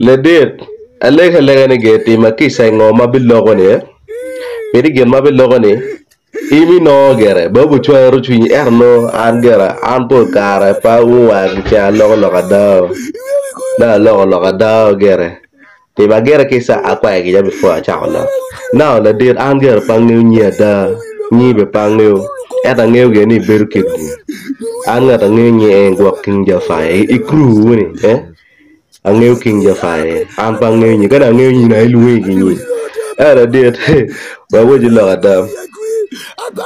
Ladit, alego alega ni gin tima kica i ngo ma abiloko ni, pien i gin ma abiloko ni in inongo gire bene obicwero cwinyi ento nongo an gira an pol kare pe aungo wanga ki ceng aloko lok ada nongo aloko lok ada gire. Tima gire kica akwayo kica before acako lok. Now ladit an gire pe angeyo nyingi ada, nyingi bene pe angeyo ento angeyo gire ni ibedo kit gum. An ngat angeyo nyinge en gwok King Jafar i crew wu ni eh angeyo King Jafar aye an pe angeyo nyingi ka dong angeyo nyingi dong ilwongi ki nyingi. Ento ladit wek awaci lok ada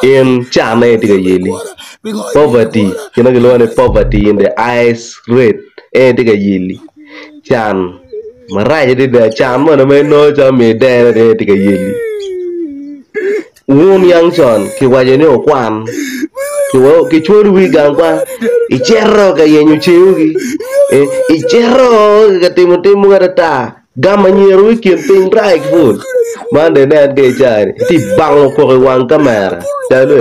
in can aye tye ka yeli poverty gin ma kilwongo ni poverty in the highest rate en aye tye ka yeli. Can marac adada, can moni ma inongo calo myero idene ni tye ka yeli. Wun yang con kiwaco ni wukwan, kicwalowu i gang kwan, icito ka yenyo cewgi, icito ka timo tim mogo atata, gamo anyirawu i kin piny rac pud. Man dong inen ka i caa-ni itye ka bango koko i wang kamera calo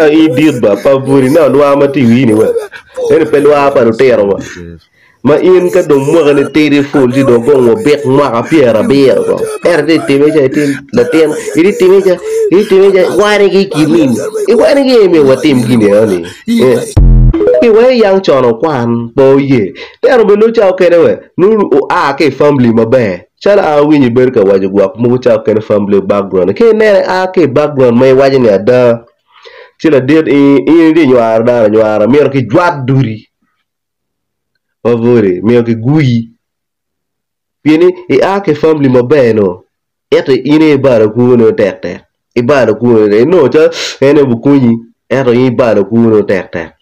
in dit ba pa pudi ineno lwar ma tye i wii-ni wa eni pe lwar pa lutino wa. Ma in ka dong mwakani tidi pul ci dong kong wabik mwaka pyerabiro kong. Ento iti time ca iti latin, iti time ca, iti time ca, iwane ki i kin nini? Iwane ki myero watim gini eno-ni? Pi wek yang con okwan pe oye. Tero bene nongo ca okene we nongo oa ki i family maber. Calo an awinyo ibedo ka waco gwok mogo ca okene family background. Ka ineno ia ki i background ma iwaco ni ada, ci ladit in itye nywaro dano anywara myero kijwat dudi. ma pwodi myero kiguyi pien ni ia ki i famili maber nongo ento in aye ibalo kwoni tektek ibalo kwoni inongo calo en aye obikonyi ento in ibalo kwoni tektek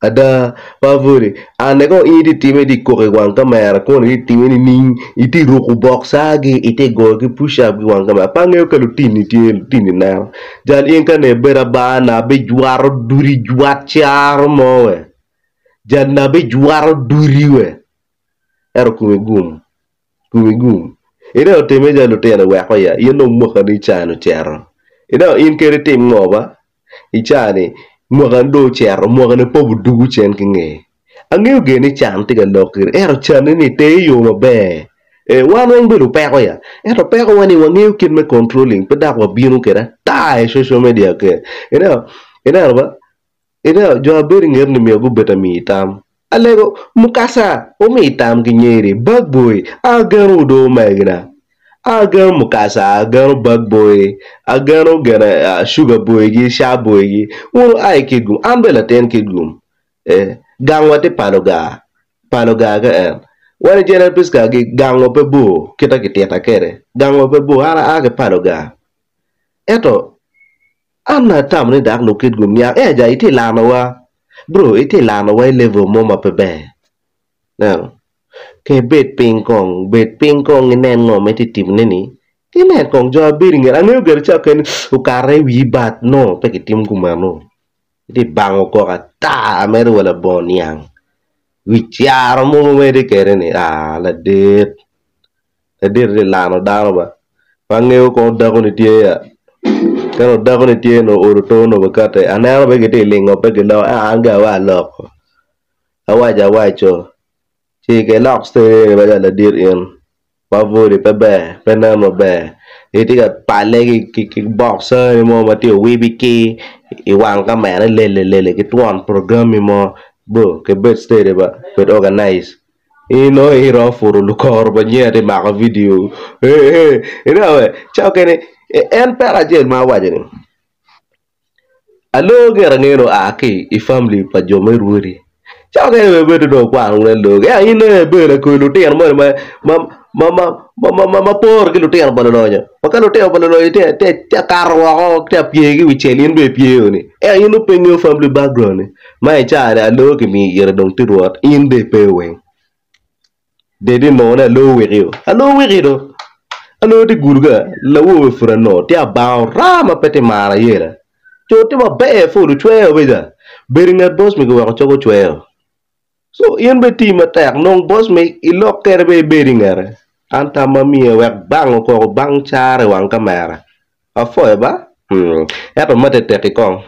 ada ma pwodi ane kong in itye time itye koko i wang kamera koni itye time nining itye ruko bokcagi itye goyo ki puc up ki i wang kamera pe angeyo ka lutini tye lutini neno jal in ka nongo ibedo abana abijwato dudi jwat caro mo we. Jal-ni abijwato dudi we, ento komi gum, komi gum. Ineno timme calo lutino iweko ya, in dong mwakani cani ocito. Ineno in kadi itim ngo ba, i caa-ni mwakani dong ocito, mwakani pe obidugo cen ki ngeye. Angeyo gire ni can tye ka lok gire, ento canne-ni ter i yo maber. Ee, wan weng bedo peko ya, ento pekowa ni wangeyo kit me controlling, pe dok wabino kwede ata i social media ke. Ineno, ineno ba? Ineno, jo a bedo i ngeti ni myero gubed amiyi tam. Alego, Mukasa, wumi tam ki nyeri. Bag boy, ageno wu do omegina. Ageno Mukasa, ageno bag boy, ageno gene sugar boy gi, sha boy gi. Wun wua i Kitgum, an bene latin Kitgum. Eh, gangwa tye palo gar, palo gar ka en. Wan i General Prisca gi gangwa pe bor kita kitita kede. Gangwa pe bor, an aa ki palo gar. Ento, An atamo ni dok lukit guniang, Ee aja, itye lanowa. Bro, itye lanowa i level mo ma pe ber. Ineno? Ka ibed piny kong, bed piny kong inen ngo ma itye timone ni, inen kong jo abedo i ngeti. Angeyo gire ca okene okare i wii but no, pe kitim kumeno. Itye bango koko ata mere wa labongo niang. Wi caro mogo ma itye kwede ni, aa ladit. Ladit tye lano dano ba pe angeyo kono dako ni tye ya ka dong dako ni tye nongo olo to nongo bikate aneno bene gitye lingo pe giloko ento an gire awaco aloko awaco awaco ci ka ilok cene macalo ladit in ma pwodi pe ber pe nen maber itye ka pale ki bok cani mo ma tye owibi ki i wang kamera ilele lele ki twon programmi mo bro kibed steady ba bed organize. In nongo iromo puro lukoro pa nyer ti mako vidio ineno be ca okene en peko acel ma awaco ni aloo gire angeyo ni oa ki i family pa jo me rwodi ca okene bene bedo dong okwano wun aloo ento in nongo ibedo lakodi lutino moni ma pore ki lutino pa lulonyo ma ka lutino pa lulonyo tye akato woko tye apye ki i wi cel in bene ipye ni ento in nongo pe ingeyo family background ni. Ma i caa-ni aloo kimiyo ite dong tye rwot in dong ipe weng dong itye nongo ni aloo wiki-o aloo wiki do aloo tye gudo ka lawobe pud anongo tye abango raa ma pe tye maro ayela co tye maber pud ocweo beca bedo i nget boss mego weko cogo cweo co in bene iti matek nong boss mego ilok kede bene ibed i ngete an tam ma amiyo wek bango koko bang caro i wang kamera apwoyo ba ento ma tetek-ki kong.